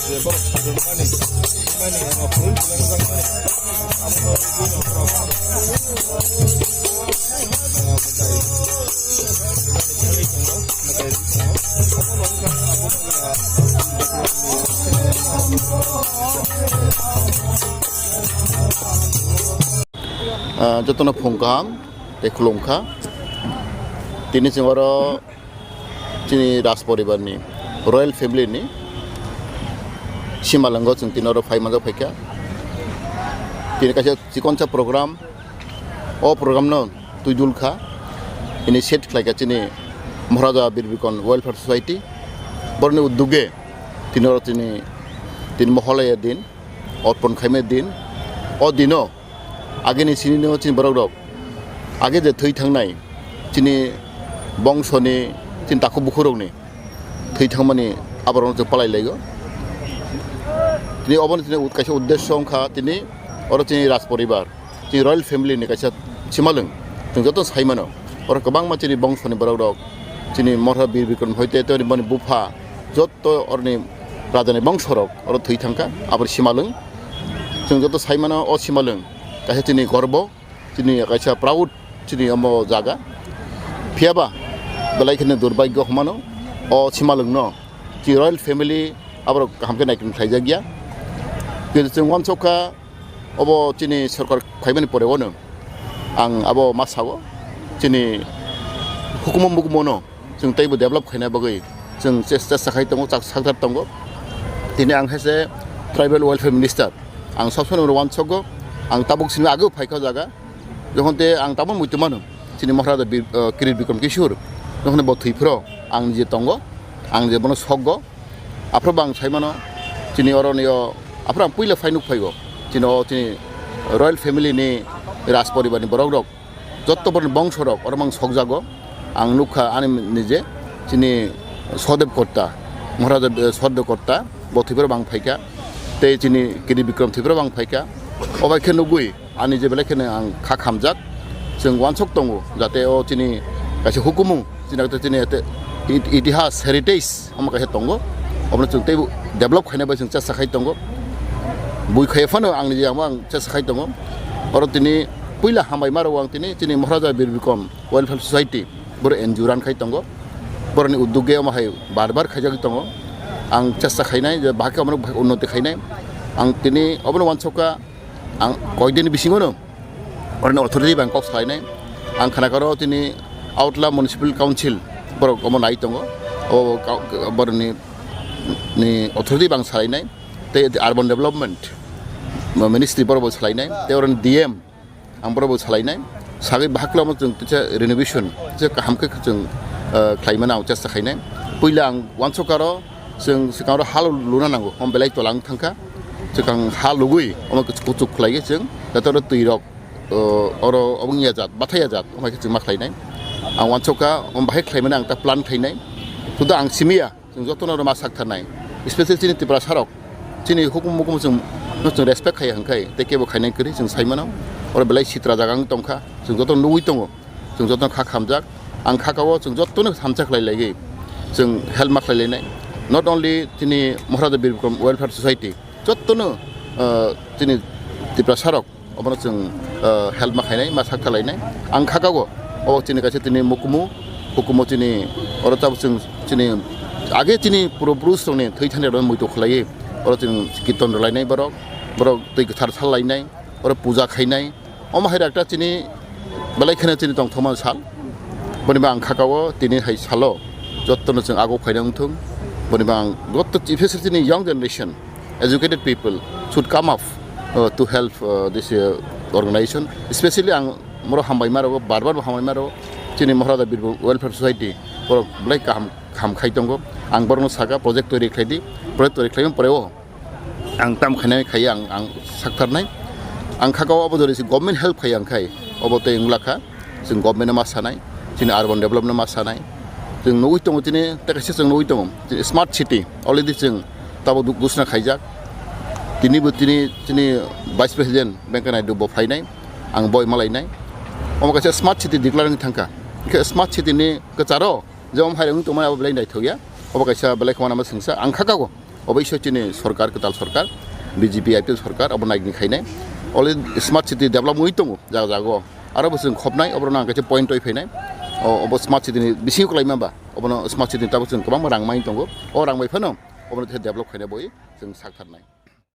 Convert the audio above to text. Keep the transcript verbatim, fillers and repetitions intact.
Ah, jotono phung kaham tei khulumkha. Tini chwng oro chini Raj poribarni, royal family ni simalwngo chwng tini oro phai manjak phaikha. Tini kaisa chikonsa program, o program no twidul kha, initiate khlaikha chini Maharaja Bir Bikram Welfare Society. Boroni udduge tini oro chini, tini Moholaya din, orpon khaimani din, o dino agini sinino chini borok rok, age je thwi thangnai chini bongsoni, chini takhuk bukhuk rokni thwi thangmani aborokno chwng palai laigo. Tini obono chini ud-, kaisa uddesyo wngkha tini oro chini Raj poribar, chini royal family ni kaisa simalwng chwng joto sai mano. Oro kwbangma chini bongsoni borok rok, chini Maharaja Bir Bikram hoite tei boni bupha, joto oroni rajani bongsorok oro thwi thangkha, aboni simalwng. Chwng joto sai mano, o simalwng kaisa chini gorbo, chini kaisa proud, chini omo jaga. Phiyaba belai kheno durbagyo hwnmano, o simalwngno chini royal family aborok kaham khe naikolwi khlaijakya. Kintu chwng uansukha, obo chini sorkar phaimani pore ono ang abo ma sao, chini hukumu mukumu no chwng teibo develop khaina bagwi chwng ches-, chesta khai tongo, chak-, sakthar tongo. Tini ang hai se tribal welfare minister, ang sob somoi uansukgo, ang tabuk simi ageo phaikha o jaga, jokhon te ang tabuk muitu mano, chini Maharaja Bir-, uh, Kirit Bikram Kishore, jokhon bo thwi phro ang je tongo, ang je bono sokgo, aphro bo ang sai mano, chini oro ni o, aphro ang puila phai nuk phaigo, chini o chini royal family ni, Raj poribar ni borok rok, jotto borok ni bongso rok oro mang sokjago. Ang nukha ani nije chini Sodeb Kotta, Maharaja, eh, Sodeb Kotta, bo thwi phro bang phaikha, tei chini Kirit Bikram thwi phro bang phaikha. O bai khe nugwi ani je belai kheno ang kha khamjak, chwng uansuk tongo, jate o chini kaisa hukumu, chini, chini ete it-, itihas, heritage, omo kaisa tongo, obono chwng teibo develop khaina bai chwng chesta khai tongo. Bui khaiya phano ang niji ang, ang chesta khai tongo. Oro tini puila hambai ma rwo ang tini chini Maharaja Bir Bikram Welfare Society, boro N G O run khai tongo. Boroni uddog omo hai bar bar khaijagwi tongo. Ang chesta khainai je bahai khe omono bahai unnoti khainai. Ang tini obono uansukha, ang koidini bisingono oroni authority bai ang kok salainai. Ang khnakha oro tini Agartala Municipal Council borok omo nai tongo. O ka-, boroni ni authority bai ang salainai. Tei urban development ministry borok bo salainai. Tei oroni D M ang borok bo salainai. Sagwi bahai khe omo chwng kisa renovation, kisa kaham khe chwng, eh, khlaimano ang chesta khainai. Puila ang uansukha oro chwng swkang oro ha luna nango, omo belai tola wng thangkha. Swkang ha lugwi omo kuchuk kuchuk khlaigwi chwng, jate oro twi rok, eh, oro obo wngya jat, bathai ya jat, omo hai khe chwng ma khlainai. Ang uansukha omo bahai khlaimano ang ta plan khlainai. Suda ang simiya. Chwng jotono rwma saktharnai, special chini Tiprasa rok, chini hukum mukum chwng, no chwng respect khaiya hwnkhai, tei kebo khainai kwrwi chwng sai mano. Oro belai sitra jaga wng tongkha, chwng jotono nugwi tongo, chwng jotono kha khamjak. Ang kha kao chwng jotono thansa khlai laigwi chwng help ma khlai lainai. Not only chini Maharaja Bir Bikram Welfare Society, jotono, ah, chini Tiprasa rok, obono chwng, ah, help ma khainai, ma sak thalainai. Ang kha kao, o chini kaisa tini mukumu, hukumu chini, oro tabuk chwng chini, age chini puro purus rokni thwi thani rok muitu khlaiwi, oro chwng kirtan rwlainai borok, borok twi kwthar sallainai, oro puja khainai. Omo hai rakta chini belai kheno chini tongthokma sal. Boni ba ang kha kao tini hai salo, jottono chwng ago phaina wngthung. Boni ba ang gotto, especially chini young generation, educated people should come up, uh, to help, uh, this, uh, organization. Especially ang moro hambai ma rwo, bar bar bo hambai ma rwo, chini Maharaja Bir Bikram Welfare Society, borok belai kaham, kaham khai tongo. Ang borokno saka project toiri khlai di, project toiri khlaimani pore o ang tam khainai khai ang, ang saktharnai. Ang kha kao obo jori se government help khai ang khai, obo tei wngla kha. Chwng government no ma sanai, chini urban development no ma sanai. Chwng nugwi tongo chini, tei kaisa chwng nugwi tongo, chini smart city already chwng tabuk du-, gusna khaijak. Tini bo tini chini Vice President Venkaiah Naidu bo phainai, ang boi malainai. Omo kaisa smart city declare wngwi thangkha. Hwnkhe smart city ni kwcharo je omo hai wngwi tongmani abo belai naithokya. Obo kaisa belai khama nama swngsa. Ang kha kao Oboisoi chini sorkar, kwtal sorkar, B J P I P F sorkar, obo naigni khainai. Already smart city develop wngwi tongo jaga jaga o. Aro bo chwng khopnai, oborok nang kaisa point oi phainai. O, obo smart city ni bisingo kwlai mamba. Obono smart city ni tabuk chwng kwbangma rang mai tongo. O rang bai phano obono develop khainai boi chwng sak tharnai.